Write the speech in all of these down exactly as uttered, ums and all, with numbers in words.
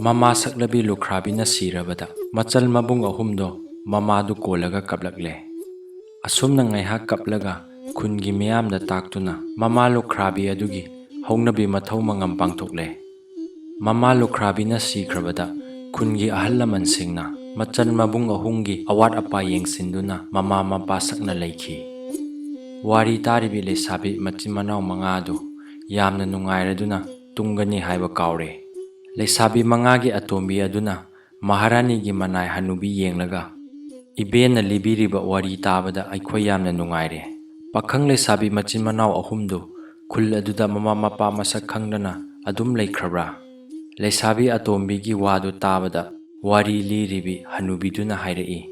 ꯃꯃꯥ ꯁꯛꯂꯕꯤ ꯂꯨꯈ꯭ꯔꯥꯕꯤꯅ ꯁꯤꯔꯕꯗ ꯃꯆꯜ ꯃꯕꯨꯡ ꯑꯍꯨꯝꯗꯣ ꯃꯃꯥꯗꯨ ꯀꯣꯜꯂꯒ ꯀꯞꯂꯛꯂꯦ꯫ ꯑꯁꯨꯝꯅ ꯉꯥꯏꯍꯥꯛ ꯀꯞꯂꯒ ꯈꯨꯟꯒꯤ ꯃꯤꯌꯥꯝꯗ ꯇꯥꯛꯇꯨꯅ ꯃꯃꯥ ꯂꯨꯈ꯭ꯔꯥꯕꯤ ꯑꯗꯨꯒꯤ ꯍꯧꯅꯕꯤ ꯃꯊꯧ ꯃꯉꯝ ꯄꯥꯡꯊꯣꯛꯂꯦ꯫ ꯃꯃꯥ ꯂꯨꯈ꯭ꯔꯥꯕꯤꯅ ꯁꯤꯈ꯭ꯔꯕꯗ ꯈꯨꯟꯒꯤ ꯑꯍꯜ ꯂꯃꯟꯁꯤꯡꯅ ꯃꯆꯜ ꯃꯕꯨꯡ ꯑꯍꯨꯝꯒꯤ ꯑꯋꯥꯠ ꯑꯄꯥ ꯌꯦꯡꯁꯤꯟꯗꯨꯅ ꯃꯃꯥ ꯃꯄꯥ ꯁꯛꯅ ꯂꯩꯈꯤ꯫ ꯋꯥꯔꯤ ꯇꯥꯔꯤꯕꯤ ꯂꯩꯁꯥꯕꯤ ꯃꯆꯤꯟ ꯃꯅꯥꯎ ꯃꯉꯥꯗꯨ ꯌꯥꯝꯅ ꯅꯨꯡꯉꯥꯏꯔꯗꯨꯅ ꯇꯨꯝꯒꯅꯤ ꯍꯥꯏꯕ ꯀꯥꯎꯔꯦ꯫ ꯂꯩꯁꯥꯕꯤ ꯃꯉꯥꯒꯤ ꯑꯇꯣꯝꯕꯤ ꯑꯗꯨꯅ ꯃꯍꯥꯔꯥꯅꯤꯒꯤ ꯃꯅꯥꯏ ꯍꯅꯨꯕꯤ ꯌꯦꯡꯂꯒ, "ꯏꯕꯦꯟꯅ ꯂꯤꯕꯤꯔꯤꯕ ꯋꯥꯔꯤ ꯇꯥꯕꯗ ꯑꯩꯈꯣꯏ ꯌꯥꯝꯅ ꯅꯨꯡꯉꯥꯏꯔꯦ꯫ ꯄꯥꯈꯪ ꯂꯩꯁꯥꯕꯤ ꯃꯆꯤꯟ ꯃꯅꯥꯎ ꯑꯍꯨꯝꯗꯨ ꯈꯨꯜ ꯑꯗꯨꯗ ꯃꯃꯥ ꯃꯄꯥ ꯃꯁꯛ ꯈꯪꯗꯅ ꯑꯗꯨꯝ ꯂꯩꯈ꯭ꯔꯕ꯭ꯔꯥ?" ꯂꯩꯁꯥꯕꯤ ꯑꯇꯣꯝꯕꯤꯒꯤ ꯋꯥꯗꯨ ꯇꯥꯕꯗ ꯋꯥꯔꯤ ꯂꯤꯔꯤꯕꯤ ꯍꯅꯨꯕꯤꯗꯨꯅ ꯍꯥꯏꯔꯛꯏ,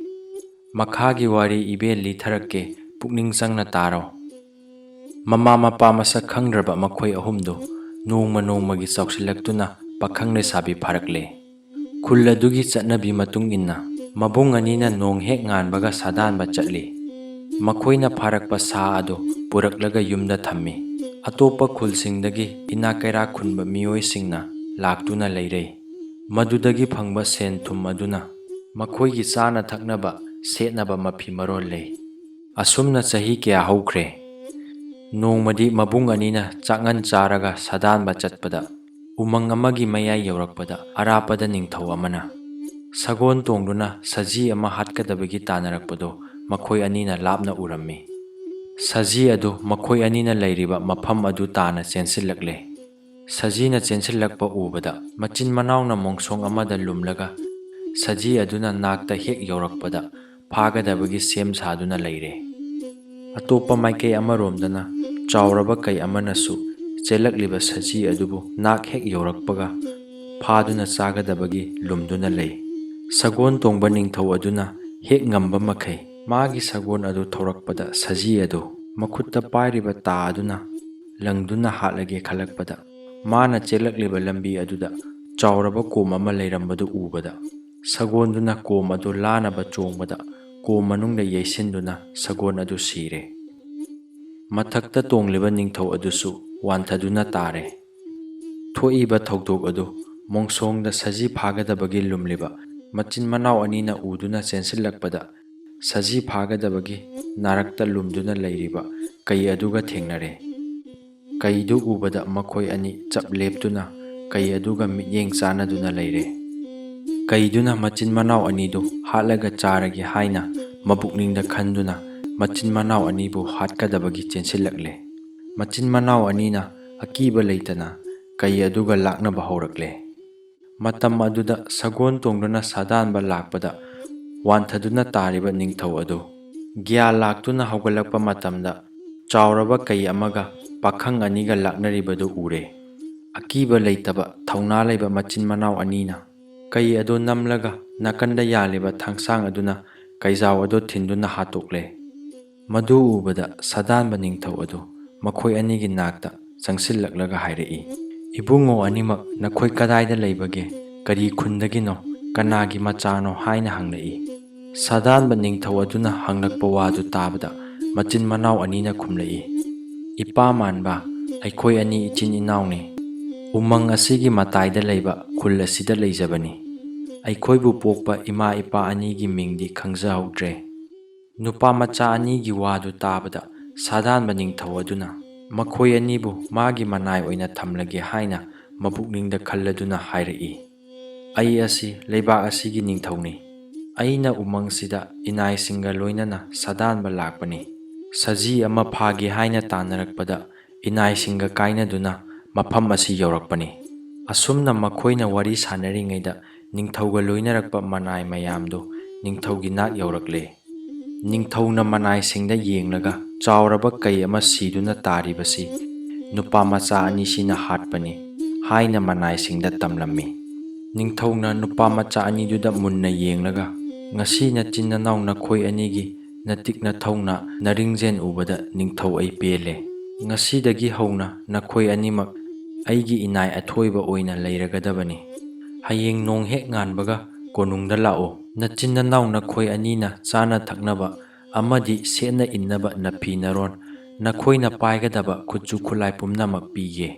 "ꯃꯈꯥꯒꯤ ꯋꯥꯔꯤ ꯏꯕꯦꯟ ꯂꯤꯊꯔꯛꯀꯦ, ꯄꯨꯛꯅꯤꯡ ꯆꯪꯅ ꯇꯥꯔꯣ꯫ ꯃꯃꯥ ꯃꯄꯥ ꯃꯁꯛ ꯈꯪꯗ꯭ꯔꯕ ꯃꯈꯣꯏ ꯑꯍꯨꯝꯗꯨ ꯅꯣꯡꯃ ꯅꯣꯡꯃꯒꯤ ꯆꯥꯎꯁꯤꯜꯂꯛꯇꯨꯅ ꯄꯥꯈꯪ ꯂꯩꯁꯥꯕꯤ ꯐꯥꯔꯛꯂꯦ꯫ ꯈꯨꯜ ꯑꯗꯨꯒꯤ ꯆꯠꯅꯕꯤ ꯃꯇꯨꯡ ꯏꯟꯅ ꯃꯕꯨꯡ ꯑꯅꯤꯅ ꯅꯣꯡ ꯍꯦꯛ ꯉꯥꯟꯕꯒ ꯁꯥꯗꯥꯟꯕ ꯆꯠꯂꯤ꯫ ꯃꯈꯣꯏꯅ ꯐꯥꯔꯛꯄ ꯁꯥ ꯑꯗꯨ ꯄꯨꯔꯛꯂꯒ ꯌꯨꯝꯗ ꯊꯝꯃꯤ꯫ ꯑꯇꯣꯞꯄ ꯈꯨꯜꯁꯤꯡꯗꯒꯤ ꯏꯅꯥꯛ ꯀꯩꯔꯥꯛ ꯈꯨꯟꯕ ꯃꯤꯑꯣꯏꯁꯤꯡꯅ ꯂꯥꯛꯇꯨꯅ ꯂꯩꯔꯩ꯫ ꯃꯗꯨꯗꯒꯤ ꯐꯪꯕ ꯁꯦꯟ ꯊꯨꯝ ꯑꯗꯨꯅ ꯃꯈꯣꯏꯒꯤ ꯆꯥꯅ ꯊꯛꯅꯕ, ꯁꯦꯠꯅꯕ ꯃꯐꯤ ꯃꯔꯣꯜ ꯂꯩ꯫ ꯑꯁꯨꯝꯅ ꯆꯍꯤ ꯀꯌꯥ ꯍꯧꯈ꯭ꯔꯦ꯫ ꯅꯣꯡꯃꯗꯤ ꯃꯕꯨꯡ ꯑꯅꯤꯅ ꯆꯥꯛꯉꯟ ꯆꯥꯔꯒ ꯁꯥꯗꯥꯟꯕ ꯆꯠꯄꯗ, ꯎꯃꯪ ꯑꯃꯒꯤ ꯃꯌꯥꯏ ꯌꯧꯔꯛꯄꯗ ꯑꯔꯥꯞꯄꯗ ꯅꯤꯡꯊꯧ ꯑꯃꯅ ꯁꯒꯣꯜ ꯇꯣꯡꯗꯨꯅ ꯁꯖꯤ ꯑꯃ ꯍꯥꯠꯀꯗꯕꯒꯤ ꯇꯥꯟꯅꯔꯛꯄꯗꯨ ꯃꯈꯣꯏ ꯑꯅꯤꯅ ꯂꯥꯞꯅ ꯎꯔꯝꯃꯤ꯫ ꯁꯖꯤ ꯑꯗꯨ ꯃꯈꯣꯏ ꯑꯅꯤꯅ ꯂꯩꯔꯤꯕ ꯃꯐꯝ ꯑꯗꯨ ꯇꯥꯟꯅ ꯆꯦꯟꯁꯤꯜꯂꯛꯂꯦ꯫ ꯁꯖꯤꯅ ꯆꯦꯟꯁꯤꯜꯂꯛꯄ ꯎꯕꯗ ꯃꯆꯤꯟ ꯃꯅꯥꯎꯅ ꯃꯣꯡꯁꯣꯡ ꯑꯃꯗ ꯂꯨꯝꯂꯒ ꯁꯖꯤ ꯑꯗꯨꯅ ꯅꯥꯛꯇ ꯍꯦꯛ ꯌꯧꯔꯛꯄꯗ ꯐꯥꯒꯗꯕꯒꯤ ꯁꯦꯝ ꯁꯥꯗꯨꯅ ꯂꯩꯔꯦ꯫ ꯑꯇꯣꯞꯄ ꯃꯥꯏꯀꯩ ꯑꯃꯔꯣꯝꯗꯅ ꯆꯥꯎꯔꯕ ꯀꯩ ꯑꯃꯅꯁꯨ ꯆꯦꯜꯂꯛꯂꯤꯕ ꯁꯖꯤ ꯑꯗꯨꯕꯨ ꯅꯥꯛ ꯍꯦꯛ ꯌꯧꯔꯛꯄꯒ ꯐꯥꯗꯨꯅ ꯆꯥꯒꯗꯕꯒꯤ ꯂꯨꯝꯗꯨꯅ ꯂꯩ꯫ ꯁꯒꯣꯜ ꯇꯣꯡꯕ ꯅꯤꯡꯊꯧ ꯑꯗꯨꯅ ꯍꯦꯛ ꯉꯝꯕ ꯃꯈꯩ ꯃꯥꯒꯤ ꯁꯒꯣꯜ ꯑꯗꯨ ꯊꯧꯔꯛꯄꯗ ꯁꯖꯤ ꯑꯗꯨ ꯃꯈꯨꯠꯇ ꯄꯥꯏꯔꯤꯕ ꯇꯥ ꯑꯗꯨꯅ ꯂꯪꯗꯨꯅ ꯍꯥꯠꯂꯒꯦ ꯈꯜꯂꯛꯄꯗ, ꯃꯥꯅ ꯆꯦꯜꯂꯛꯂꯤꯕ ꯂꯝꯕꯤ ꯑꯗꯨꯗ ꯆꯥꯎꯔꯕ ꯀꯣꯝ ꯑꯃ ꯂꯩꯔꯝꯕꯗꯨ ꯎꯕꯗ, ꯁꯒꯣꯜꯗꯨꯅ ꯀꯣꯝ ꯑꯗꯨ ꯂꯥꯅꯕ ꯆꯣꯡꯕꯗ ꯀꯣꯝ ꯃꯅꯨꯡꯗ ꯌꯩꯁꯤꯟꯗꯨꯅ ꯁꯒꯣꯜ ꯑꯗꯨ ꯁꯤꯔꯦ꯫ ꯃꯊꯛꯇ ꯇꯣꯡꯂꯤꯕ ꯅꯤꯡꯊꯧ ꯑꯗꯨꯁꯨ ꯋꯥꯟꯊꯗꯨꯅ ꯇꯥꯔꯦ꯫ ꯊꯣꯛꯏꯕ ꯊꯧꯗꯣꯛ ꯑꯗꯨ ꯃꯣꯡꯁꯣꯡꯗ ꯁꯖꯤ ꯐꯥꯒꯗꯕꯒꯤ ꯂꯨꯝꯂꯤꯕ ꯃꯆꯤꯟ ꯃꯅꯥꯎ ꯑꯅꯤꯅ ꯎꯗꯨꯅ ꯆꯦꯟꯁꯤꯜꯂꯛꯄꯗ, ꯁꯖꯤ ꯐꯥꯒꯗꯕꯒꯤ ꯅꯥꯔꯛꯇ ꯂꯨꯝꯗꯨꯅ ꯂꯩꯔꯤꯕ ꯀꯩ ꯑꯗꯨꯒ ꯊꯦꯡꯅꯔꯦ꯫ ꯀꯩꯗꯨ ꯎꯕꯗ ꯃꯈꯣꯏ ꯑꯅꯤ ꯆꯞ ꯂꯦꯞꯇꯨꯅ ꯀꯩ ꯑꯗꯨꯒ ꯃꯤꯠꯌꯦꯡ ꯆꯥꯟꯅꯗꯨꯅ ꯂꯩꯔꯦ꯫ ꯀꯩꯗꯨꯅ ꯃꯆꯤꯟ ꯃꯅꯥꯎ ꯑꯅꯤꯗꯨ ꯍꯥꯠꯂꯒ ꯆꯥꯔꯒꯦ ꯍꯥꯏꯅ ꯃꯕꯨꯛꯅꯤꯡꯗ ꯈꯟꯗꯨꯅ ꯃꯆꯤꯟ ꯃꯅꯥꯎ ꯑꯅꯤꯕꯨ ꯍꯥꯠꯀꯗꯕꯒꯤ ꯆꯦꯟꯁꯤꯜꯂꯛꯂꯦ꯫ ꯃꯆꯤꯟ ꯃꯅꯥꯎ ꯑꯅꯤꯅ ꯑꯀꯤꯕ ꯂꯩꯇꯅ ꯀꯩ ꯑꯗꯨꯒ ꯂꯥꯛꯅꯕ ꯍꯧꯔꯛꯂꯦ꯫ ꯃꯇꯝ ꯑꯗꯨꯗ ꯁꯒꯣꯜ ꯇꯣꯡꯗꯨꯅ ꯁꯥꯗꯥꯟꯕ ꯂꯥꯛꯄꯗ ꯋꯥꯟꯊꯗꯨꯅ ꯇꯥꯔꯤꯕ ꯅꯤꯡꯊꯧ ꯑꯗꯨ ꯒ꯭ꯌꯥꯟ ꯂꯥꯛꯇꯨꯅ ꯍꯧꯒꯠꯂꯛꯄ ꯃꯇꯝꯗ, ꯆꯥꯎꯔꯕ ꯀꯩ ꯑꯃꯒ ꯄꯥꯈꯪ ꯑꯅꯤꯒ ꯂꯥꯛꯅꯔꯤꯕꯗꯨ ꯎꯔꯦ꯫ ꯑꯀꯤꯕ ꯂꯩꯇꯕ ꯊꯧꯅꯥ ꯂꯩꯕ ꯃꯆꯤꯟ ꯃꯅꯥꯎ ꯑꯅꯤꯅ ꯀꯩ ꯑꯗꯨ ꯅꯝꯂꯒ ꯅꯥꯀꯟꯗ ꯌꯥꯜꯂꯤꯕ ꯊꯥꯡꯁꯥꯡ ꯑꯗꯨꯅ ꯀꯩꯖꯥꯎ ꯑꯗꯨ ꯊꯤꯟꯗꯨꯅ ꯍꯥꯠꯇꯣꯛꯂꯦ꯫ ꯃꯗꯨ ꯎꯕꯗ ꯁꯥꯗꯥꯟꯕ ꯅꯤꯡꯊꯧ ꯑꯗꯨ ꯃꯈꯣꯏ ꯑꯅꯤꯒꯤ ꯅꯥꯛꯇ ꯆꯪꯁꯤꯜꯂꯛꯂꯒ ꯍꯥꯏꯔꯛꯏ, "ꯏꯕꯨꯡꯉꯣ ꯑꯅꯤꯃꯛ, ꯅꯈꯣꯏ ꯀꯗꯥꯏꯗ ꯂꯩꯕꯒꯦ? ꯀꯔꯤ ꯈꯨꯟꯗꯒꯤꯅꯣ? ꯀꯅꯥꯒꯤ ꯃꯆꯥꯅꯣ?" ꯍꯥꯏꯅ ꯍꯪꯂꯛꯏ꯫ ꯁꯥꯗꯥꯟꯕ ꯅꯤꯡꯊꯧ ꯑꯗꯨꯅ ꯍꯪꯂꯛꯄ ꯋꯥꯗꯨ ꯇꯥꯕꯗ ꯃꯆꯤꯟ ꯃꯅꯥꯎ ꯑꯅꯤꯅ ꯈꯨꯝꯂꯛꯏ, "ꯏꯄꯥ ꯃꯥꯟꯕ, ꯑꯩꯈꯣꯏ ꯑꯅꯤ ꯏꯆꯤꯟ ꯏꯅꯥꯎꯅꯤ꯫ ꯎꯃꯪ ꯑꯁꯤꯒꯤ ꯃꯇꯥꯏꯗ ꯂꯩꯕ ꯈꯨꯜ ꯑꯁꯤꯗ ꯂꯩꯖꯕꯅꯤ꯫ ꯑꯩꯈꯣꯏꯕꯨ ꯄꯣꯛꯄ ꯏꯃꯥ ꯏꯄꯥ ꯑꯅꯤꯒꯤ ꯃꯤꯡꯗꯤ ꯈꯪꯖꯍꯧꯗ꯭ꯔꯦ꯫" ꯅꯨꯄꯥ ꯃꯆꯥ ꯑꯅꯤꯒꯤ ꯋꯥꯗꯨ ꯇꯥꯕꯗ ꯁꯥꯗꯥꯟꯕ ꯅꯤꯡꯊꯧ ꯑꯗꯨꯅ ꯃꯈꯣꯏ ꯑꯅꯤꯕꯨ ꯃꯥꯒꯤ ꯃꯅꯥꯏ ꯑꯣꯏꯅ ꯊꯝꯂꯒꯦ ꯍꯥꯏꯅ ꯃꯄꯨꯛꯅꯤꯡꯗ ꯈꯜꯂꯗꯨꯅ ꯍꯥꯏꯔꯛꯏ, "ꯑꯩ ꯑꯁꯤ ꯂꯩꯕꯥꯛ ꯑꯁꯤꯒꯤ ꯅꯤꯡꯊꯧꯅꯤ꯫ ꯑꯩꯅ ꯎꯃꯪꯁꯤꯗ ꯏꯅꯥꯏꯁꯤꯡꯒ ꯂꯣꯏꯅꯅ ꯁꯥꯗꯥꯟꯕ ꯂꯥꯛꯄꯅꯤ꯫ ꯁꯖꯤ ꯑꯃ ꯐꯥꯒꯦ ꯍꯥꯏꯅ ꯇꯥꯟꯅꯔꯛꯄꯗ ꯏꯅꯥꯏꯁꯤꯡꯒ ꯀꯥꯏꯅꯗꯨꯅ ꯃꯐꯝ ꯑꯁꯤ ꯌꯧꯔꯛꯄꯅꯤ꯫" ꯑꯁꯨꯝꯅ ꯃꯈꯣꯏꯅ ꯋꯥꯔꯤ ꯁꯥꯟꯅꯔꯤꯉꯩꯗ ꯅꯤꯡꯊꯧꯒ ꯂꯣꯏꯅꯔꯛꯄ ꯃꯅꯥꯏ ꯃꯌꯥꯝꯗꯨ ꯅꯤꯡꯊꯧꯒꯤ ꯅꯥꯛ ꯌꯧꯔꯛꯂꯦ꯫ ꯅꯤꯡꯊꯧꯅ ꯃꯅꯥꯏꯁꯤꯡꯗ ꯌꯦꯡꯂꯒ, "ꯆꯥꯎꯔꯕ ꯀꯩ ꯑꯃ ꯁꯤꯗꯨꯅ ꯇꯥꯔꯤꯕꯁꯤ ꯅꯨꯄꯥ ꯃꯆꯥ ꯑꯅꯤꯁꯤꯅ ꯍꯥꯠꯄꯅꯤ" ꯍꯥꯏꯅ ꯃꯅꯥꯏꯁꯤꯡꯗ ꯇꯝꯂꯝꯃꯤ꯫ ꯅꯤꯡꯊꯧꯅ ꯅꯨꯄꯥ ꯃꯆꯥ ꯑꯅꯤꯗꯨꯗ ꯃꯨꯟꯅ ꯌꯦꯡꯂꯒ, "ꯉꯁꯤ ꯅꯆꯤꯟ ꯅꯅꯥꯎ ꯅꯈꯣꯏ ꯑꯅꯤꯒꯤ ꯅꯇꯤꯛ ꯅꯊꯧꯅ ꯅꯔꯤꯡꯖꯦꯟ ꯎꯕꯗ ꯅꯤꯡꯊꯧ ꯑꯩ ꯄꯦꯜꯂꯦ꯫ ꯉꯁꯤꯗꯒꯤ ꯍꯧꯅ ꯅꯈꯣꯏ ꯑꯅꯤꯃꯛ ꯑꯩꯒꯤ ꯏꯅꯥꯏ ꯑꯊꯣꯏꯕ ꯑꯣꯏꯅ ꯂꯩꯔꯒꯗꯕꯅꯤ꯫ ꯍꯌꯦꯡ ꯅꯣꯡ ꯍꯦꯛ ꯉꯥꯟꯕꯒ ꯀꯣꯅꯨꯡꯗ ꯂꯥꯛꯎ꯫ ꯅꯆꯤꯟ ꯅꯅꯥꯎ ꯅꯈꯣꯏ ꯑꯅꯤꯅ ꯆꯥꯅ ꯊꯛꯅꯕ ꯑꯃꯗꯤ ꯁꯦꯠꯅ ꯏꯟꯅꯕ ꯅꯐꯤ ꯅꯔꯣꯟ, ꯅꯈꯣꯏꯅ ꯄꯥꯏꯒꯗꯕ ꯈꯨꯠꯁꯨ ꯈꯨꯠꯂꯥꯏ ꯄꯨꯝꯅꯃꯛ ꯄꯤꯒꯦ꯫"